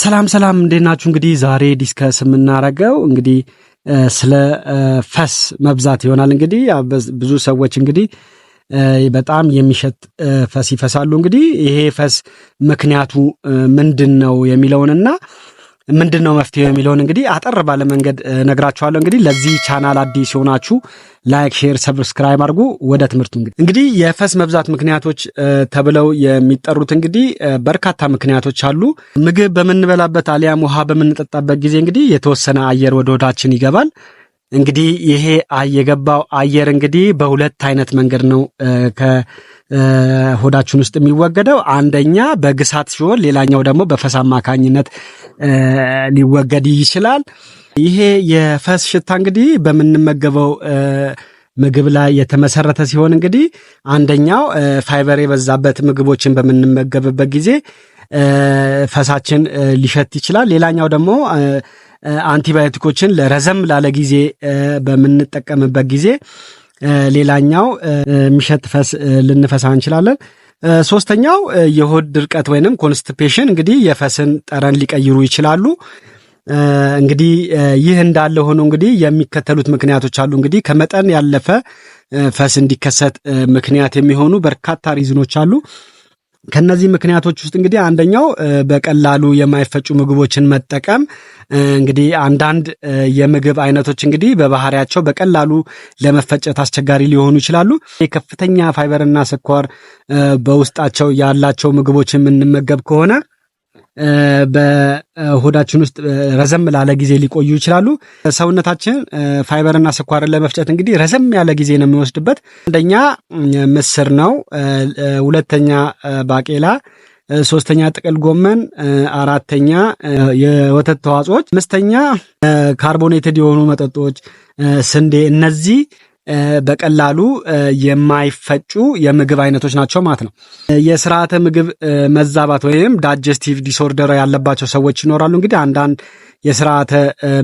ሰላም ሰላም፣ እንዴት ናችሁ? እንግዲህ ዛሬ discuss የምናደርገው እንግዲህ ስለ ፈስ መብዛት ይሆናል። እንግዲህ ብዙ ሰዎች እንግዲህ በጣም የሚሸት ፈስ ይፈሳሉ። እንግዲህ ይሄ ፈስ ምክንያቱ ምንድን ነው የሚለውንና ምንድን ነው መፍትሄው የሚለውን እንግዲህ አጠር ባለ መንገድ ነግራችኋለሁ። እንግዲህ ለዚህ ቻናል አዲስ የሆናችሁ like፣ share፣ subscribe አድርጉ። ወደ ትምህርቱ እንግዲህ የፈስ መብዛት ምክንያቶች ተብለው የሚጠሩት እንግዲህ በርካታ ምክንያቶች አሉ። ምግብ በምንበላበት አሊያም ውሃ በምንጠጣበት ጊዜ እንግዲህ የተወሰነ አየር ወደ ሆዳችን ይገባል። እንግዲህ ይሄ የገባው አየር እንግዲህ በሁለት አይነት መንገድ ነው ከሆዳችን ውስጥ የሚወገደው። አንደኛ በግሳት ሲሆን፣ ሌላኛው ደግሞ በፈስ አማካኝነት ሊወገድ ይችላል። ይሄ የፈስ ሽታ እንግዲህ በምንመገበው ምግብ ላይ የተመሰረተ ሲሆን እንግዲህ አንደኛው ፋይበር የበዛበት ምግቦችን በምንመገብበት ጊዜ ፈሳችን ሊሸት ይችላል። ሌላኛው ደግሞ አንቲባዮቲኮችን ለረዘም ላለ ጊዜ በምንጠቀምበት ጊዜ ሌላኛው የሚሸት ፈስ ልንፈሳ እንችላለን። ሶስተኛው የሆድ ድርቀት ወይንም constipation እንግዲህ የፈስን ጠረን ሊቀይሩ ይችላሉ። እንግዲህ ይህ እንዳለ ሆኖ እንግዲህ የሚከተሉት ምክንያቶች አሉ። እንግዲህ ከመጠን ያለፈ ፈስ እንዲከሰት ምክንያት የሚሆኑ በርካታ reason ኦች አሉ። ከነዚህ ምክንያቶች ውስጥ እንግዲህ አንደኛው በቀላሉ የማይፈጩ ምግቦችን መጠቀም። እንግዲህ አንዳንድ የምግብ አይነቶች እንግዲህ በባህሪያቸው በቀላሉ ለመፈጨት አስቸጋሪ ሊሆኑ ይችላሉ። ከፍተኛ ፋይበርና ስኳር በውስጣቸው ያላቸው ምግቦች የምንመገብ ከሆነ በሆዳችን ውስጥ ረዘም ላለ ጊዜ ሊቆዩ ይችላሉ። ሰውነታችን ፋይበርና ስኳርን ለመፍጨት እንግዲህ ረዘም ያለ ጊዜ ነው የሚወስድበት። አንደኛ ምስር ነው፣ ሁለተኛ ባቄላ፣ ሶስተኛ ጥቅል ጎመን፣ አራተኛ የወተት ተዋጽኦች፣ አምስተኛ carbonated የሆኑ መጠጦች፣ ስንዴ። እነዚህ በቀላሉ የማይፈጩ የምግብ አይነቶች ናቸው ማለት ነው። የስርዓተ ምግብ መዛባት ወይም digestive disorder ያለባቸው ሰዎች ይኖራሉ። እንግዲህ አንዳንድ የስርዓተ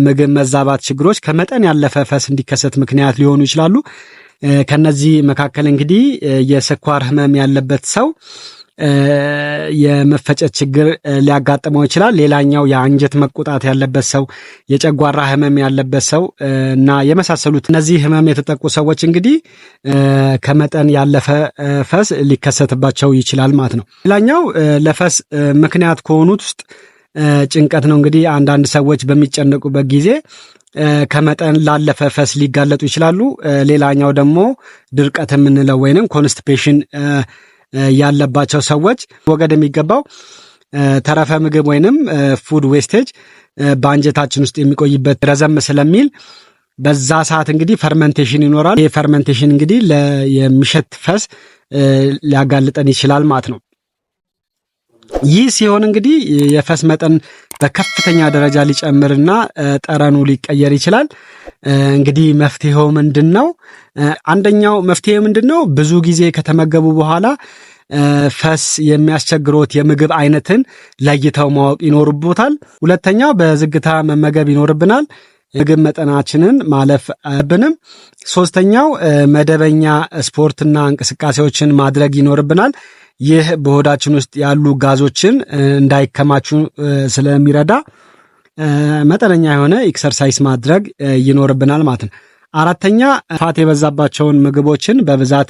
ምግብ መዛባት ችግሮች ከመጠን ያለፈ ፈስ እንዲከሰት ምክንያት ሊሆኑ ይችላሉ። ከነዚህ መካከል እንግዲህ የስኳር ህመም ያለበት ሰው የመፈጨት ችግር ሊያጋጥመው ይችላል። ሌላኛው የአንጀት መቆጣት ያለበት ሰው፣ የጨጓራ ህመም ያለበት ሰው እና የመሳሰሉት እነዚህ ህመም የተጠቁ ሰዎች እንግዲህ ከመጠን ያለፈ ፈስ ሊከሰትባቸው ይችላል ማለት ነው። ሌላኛው ለፈስ ምክንያት ከሆኑት ውስጥ ጭንቀት ነው። እንግዲህ አንዳንድ ሰዎች በሚጨነቁበት ጊዜ ከመጠን ላለፈ ፈስ ሊጋለጡ ይችላሉ። ሌላኛው ደግሞ ድርቀት የምንለው ወይንም constipation ያለባቸው ሰዎች ወገድ የሚገባው ተረፈ ምግብ ወይንም food wastage በአንጀታችን ውስጥ የሚቆይበት ረዘም ስለሚል በዛ ሰዓት እንግዲህ fermentation ይኖራል። ይህ fermentation እንግዲህ የሚሸት ፈስ ሊያጋልጠን ይችላል ማለት ነው። ይህ ሲሆን እንግዲህ የፈስ መጠን በከፍተኛ ደረጃ ሊጨምርና ጠረኑ ሊቀየር ይችላል። እንግዲህ መፍትሄው ምንድን ነው? አንደኛው መፍትሄ ምንድን ነው? ብዙ ጊዜ ከተመገቡ በኋላ ፈስ የሚያስቸግሮት የምግብ አይነትን ለይተው ማወቅ ይኖርቦታል። ሁለተኛው በዝግታ መመገብ ይኖርብናል። ምግብ መጠናችንን ማለፍ አለብንም። ሶስተኛው መደበኛ ስፖርትና እንቅስቃሴዎችን ማድረግ ይኖርብናል። ይህ በሆዳችን ውስጥ ያሉ ጋዞችን እንዳይከማቹ ስለሚረዳ መጠነኛ የሆነ exercise ማድረግ ይኖርብናል ማለት ነው። አራተኛ fat የበዛባቸውን ምግቦችን በብዛት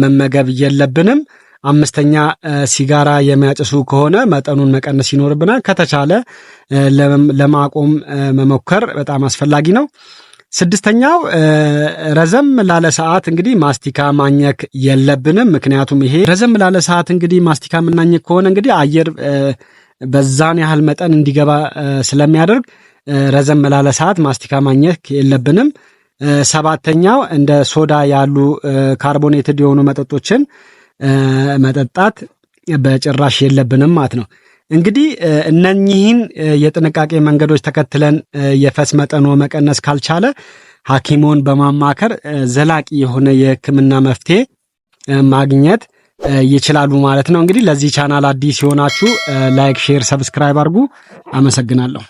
መመገብ የለብንም። አምስተኛ ሲጋራ የሚያጭሱ ከሆነ መጠኑን መቀነስ ይኖርብናል። ከተቻለ ለማቆም መሞከር በጣም አስፈላጊ ነው። ስድስተኛው ረዘም ላለ ሰዓት እንግዲህ ማስቲካ ማኘክ የለብንም። ምክንያቱም ይሄ ረዘም ላለ ሰዓት እንግዲህ ማስቲካ የምናኘክ ከሆነ እንግዲህ አየር በዛን ያህል መጠን እንዲገባ ስለሚያደርግ ረዘም ላለ ሰዓት ማስቲካ ማኘክ የለብንም። ሰባተኛው እንደ ሶዳ ያሉ carbonated የሆኑ መጠጦችን መጠጣት በጭራሽ የለብንም ማለት ነው። እንግዲህ እነኚህን የጥንቃቄ መንገዶች ተከትለን የፈስ መጠኖ መቀነስ ካልቻለ ሐኪሞን በማማከር ዘላቂ የሆነ የሕክምና መፍትሄ ማግኘት ይችላሉ ማለት ነው። እንግዲህ ለዚህ ቻናል አዲስ የሆናችሁ like፣ share፣ subscribe አድርጉ። አመሰግናለሁ።